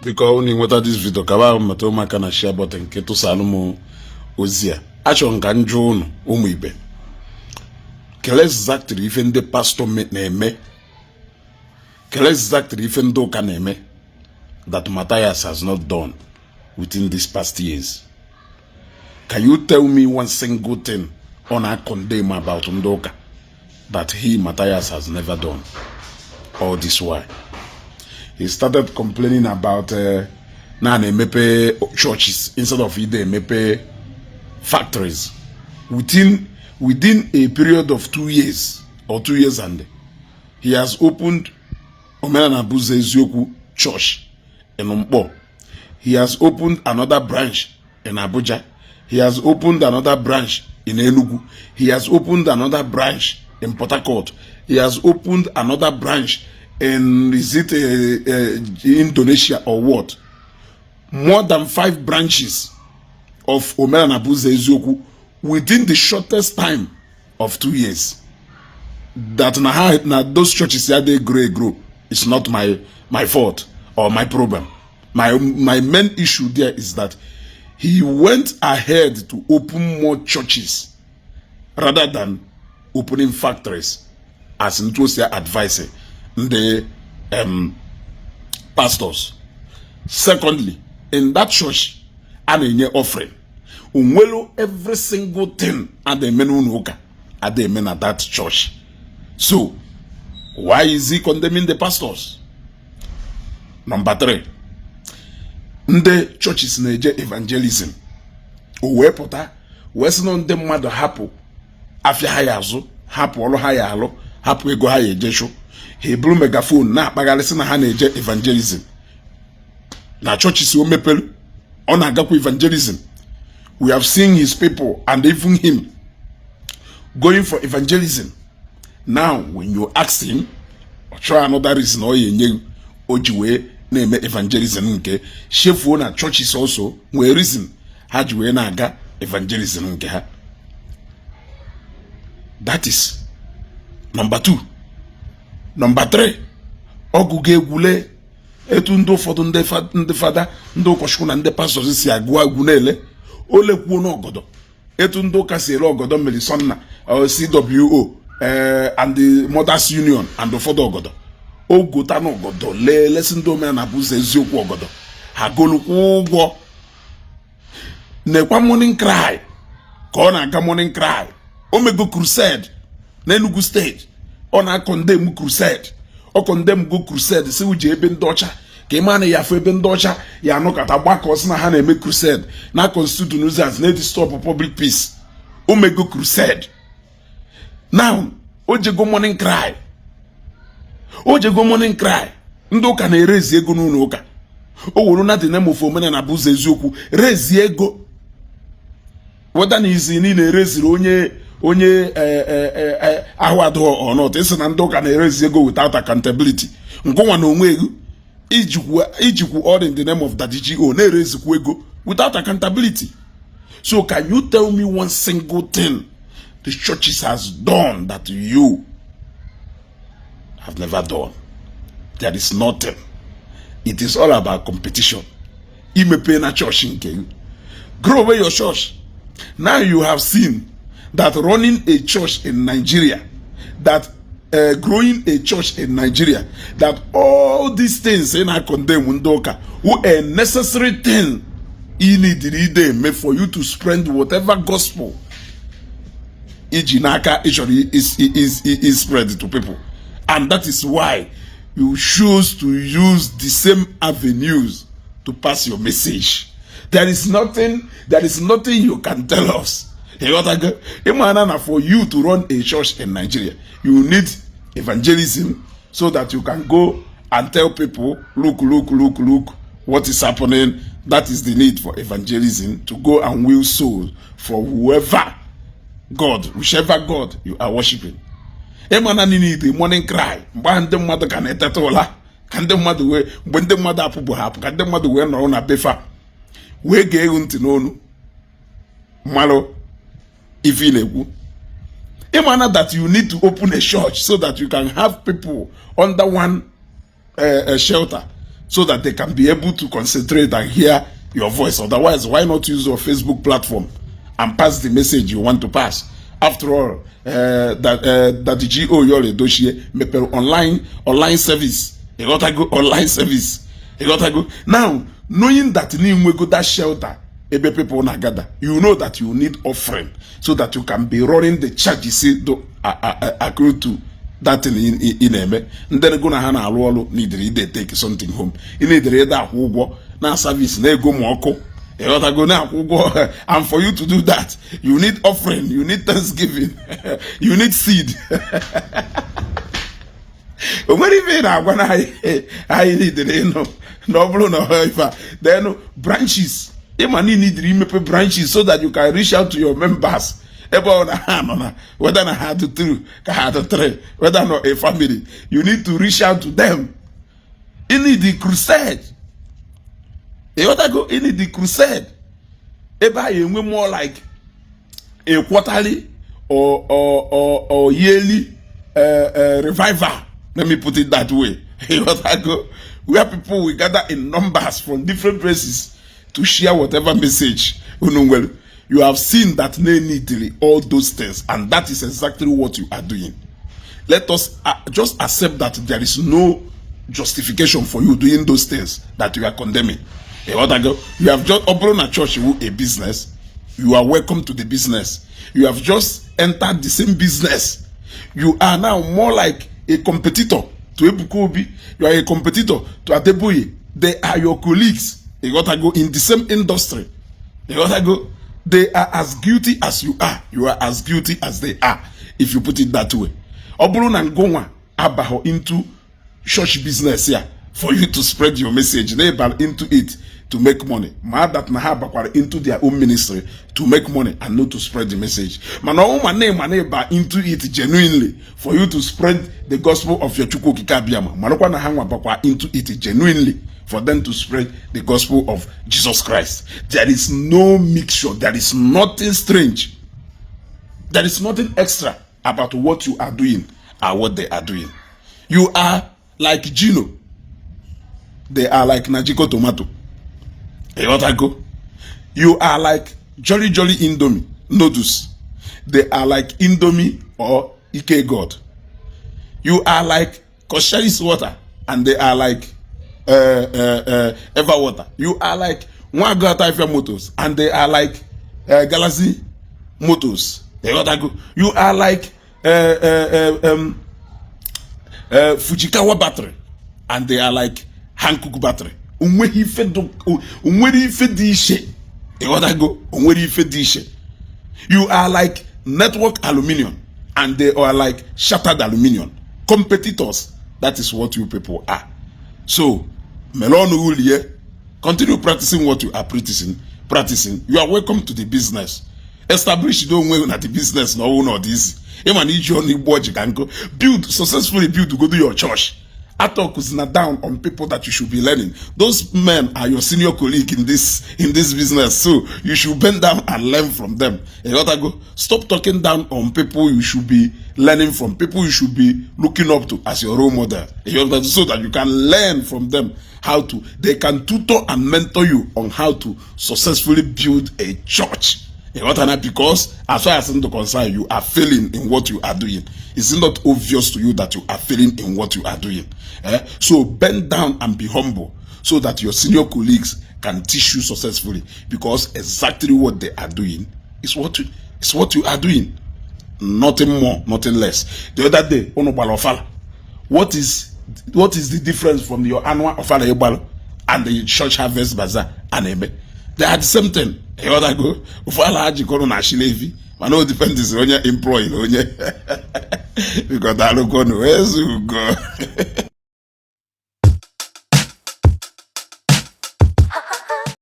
Biko, unu nweta this video, ka ba metụ ụmụaka na share button nke tụsalụ m ozi a. Achọrọ m ka m jụọ unu, ụmụ ibe, kelee exactly ife ndị pastọ na-eme, kelee exactly ife ndị ụka na-eme that Matthias has not done within these past years. Can you tell me one single thing ọ na-condemn about ndị ụka that he, Matthias, has never done all this while? He started complaining about na na-emepe churches instead of ide emepe factories within a period of 2 years or 2 years, and he has opened Omenala Buzo Eziokwu Church in Mkpọ. He has opened another branch in Abuja. He has opened another branch in Enugu. He has opened another branch in Port Harcourt. He has opened another branch in, is it Indonesia or what? More than five branches of Omenala Buzo Eziokwu within the shortest time of 2 years. That na ha na those churches ya dey grow grow, it's not my fault or my problem. My main issue there is that he went ahead to open more churches rather than opening factories, as ntu advice ndị pastors. Secondly, in that church a na-enye offering, onwelu every single thing a na-eme n'ụlọ ụka a na-eme na that church. So why is he condemning the pastors? Number three, ndị churches na-eje evangelism. O wee pụta wee sị na ndị mmadụ hapụ afịa ha ya azụ, hapụ ọrụ ha ya alụ, hapụ ego ha ya eje chụ ha, eburu megaphone na-akpagharị na ha na-eje evangelism na churches o mepere. Ọ na-agakwa evangelism. We have seen his people and even him going for evangelism. Now, when you ask him, ọ chọrọ another reason ọ ya enye o ji wee na-eme evangelism nke chefuo na churches also nwee reason ha ji wee na-aga evangelism nke ha. That is number two. Number three, ọgụgụ egwule etu ndị ụfọdụ ndị fada, ndị ụkọchukwu na ndị pastors si agụ agwụ na-ele o lekwuo n'ọgọdọ etu ndị ụka si ere ọgọdọ mmiri sọnna CWO and the Mothers Union and ụfọdụ ọgọdọ ogota n'ọgọdọ lee lesi ndị omenala bụ ụzọ eziokwu ọgọdọ ha golukwa ụgwọ nekwa Morning Cry ka ọ na-aga Morning Cry. O mego crusade n'Enugu Steeti. Ọ na-acondemn crusade, ọ condemn go crusade si uche ebe ndị ọcha ka ị maa na ya afọ ebe ndị ọcha ya anọkọta gbakọ sị na ha na-eme crusade na constitute nuisance na disturb public peace. O mego crusade. Now o jego Morning Cry, o jego Morning Cry. Ndị ụka na-erezi ego n'ụlọ ụka. O wuru na the name of Omenala bụ ụzọ eziokwu rezie ego weda na izi niile ereziri onye ahụ adịghị ọnọt ịsị na ndị ụka na-erezi ego without accountability. Ngụnwa na onwe ego ijikwu all in the name of Daddy G.O na-erezikwu ego without accountability. So can you tell me one single thing the churches has done that you have never done? There is nothing. It is all about competition. Imepe na church nke gị, grow away your church. Now you have seen that running a church in Nigeria, that growing a church in Nigeria, that all these things in condemn ndị ụka who a necessary thing you need ide eme for you to spread whatever gospel iji n'aka ị chọrọ is spread to people. And that is why you choose to use the same avenues to pass your message. There is nothing you can tell us. Ịghọtago? Ịmana na for you to run a church in Nigeria, you need evangelism so that you can go and tell people, "Look, look, look, look what is happening." That is the need for evangelism, to go and win souls for whoever God, whichever God you are worshiping. Ịmana need a morning cry mgbe ahụ ndị mmadụ ka na-eteta ụla, ka ndị mmadụ wee mgbe ndị mmadụ apụbụ ha apụ, ka ndị mmadụ wee nọrọ na befa wee gee egwu ntị n'onu mmalụ ife ị na-ekwu. Ịmana that you need to open a church so that you can have people under one shelter. so that they can be able to concentrate and hear your voice. Otherwise, why not use your Facebook platform and pass the message you want to pass? After all, that the GO Yul Edochie mepere online service. Ịghọtago? Online service. Ịghọtago? Now, knowing that n'inwego that shelter ebe people na-gather, you know that you need offering so that you can be running the charges do accrue to that thing ị na-eme. Ndị ego na ha na-arụ ọrụ n'idiri ide take something home, ị na-edere ede akwụ ụgwọ na service na ego ma ọkụ. Ịghọtago? Na-akwụ ụgwọ, and for you to do that, you need offering, you need thanksgiving, you need seed. O nwere ife ị na-agwa na anyị nidere ịnụ na ọ bụrụ na ọ ife a, then branches, ịma niile idiri imepe branches so that you can reach out to your members ebe ọ na ha nọ, na whether na ha dị two ka ha dị three, whether na a family, you need to reach out to them. You need the crusade. Ịghọtago? You need the crusade ebe a enwe more like a quarterly or yearly revival, let me put it that way. Ịghọtago? Where people will gather in numbers from different places to share whatever message unu nwere. You have seen that they need all those things, and that is exactly what you are doing. Let us just accept that there is no justification for you doing those things that you are condemning. Ịghọtago? You have just, ọ bụrụ na church wu a business, you are welcome to the business. You have just entered the same business. You are now more like a competitor to Ebuka Obi. You are a competitor to Adeboye. They are your colleagues. Ịghọtago? In the same industry. Ịghọtago? They are as guilty as you are. You are as guilty as they are, if you put it that way. Ọ bụrụ na ngụnwa abaghọ into church business ya for you to spread your message, na ịba into it to make money, ma that na ha bakwara into their own ministry to make money and not to spread the message. Mana ọ ma na ịma na ịba into it genuinely for you to spread the gospel of your Chukwu Okike Abịama, marakwa na ha nwa bakwa into it genuinely for them to spread the gospel of Jesus Christ. There is no mixture. There is nothing strange, there is nothing extra about what you are doing and what they are doing. You are like Gino, they are like Najiko tomato. Ịghọtago? You are like Jolly Jolly Indomie noodles, they are like Indomie or Ike God. You are like Coscharis water and they are like Eva water. You are like Nwagata Ifia Motors and they are like Galaxy Motors. Ịghọtago? You are like Fujikawa battery and they are like Hankook battery. Onweghị ife dị iche. Ịghọtago? Onwere ife dị iche. You are like Network Aluminium and they are like Shattered Aluminium. Competitors, that is what you people are. So mere ọnụ ulie, continue practicing what you are practicing. You are welcome to the business. Establish onwe na the business na ọwụ na ọdị isi ịma na iji ọnụ igbu ọjị ka nkụ. Build successfully, build go do your church. Atalkuzina down on people that you should be learning. Those men are your senior colleague in this business, so you should bend down and learn from them. Ịghọtago? Stop talking down on people you should be learning from, people you should be looking up to as your role model. Ịghọtago? So that you can learn from them how to, they can tutor and mentor you on how to successfully build a church. Ịghọtana? Because as far as I'm concerned, you are failing in what you are doing. Is it not obvious to you that you are failing in what you are doing? Eh? So bend down and be humble so that your senior colleagues can teach you successfully, because exactly what they are doing is what you are doing. Nothing more, nothing less. The other day, unu gbara ọfala. What is the difference from your annual ọfala ịgbalụ and the church harvest bazaar a na-eme? They are the same thing. Ịghọtago? Ofu ala ha jikọrọ na ashilevi, mana o depends onye employ na onye. Biko, daalụkwanụ. Ezugo.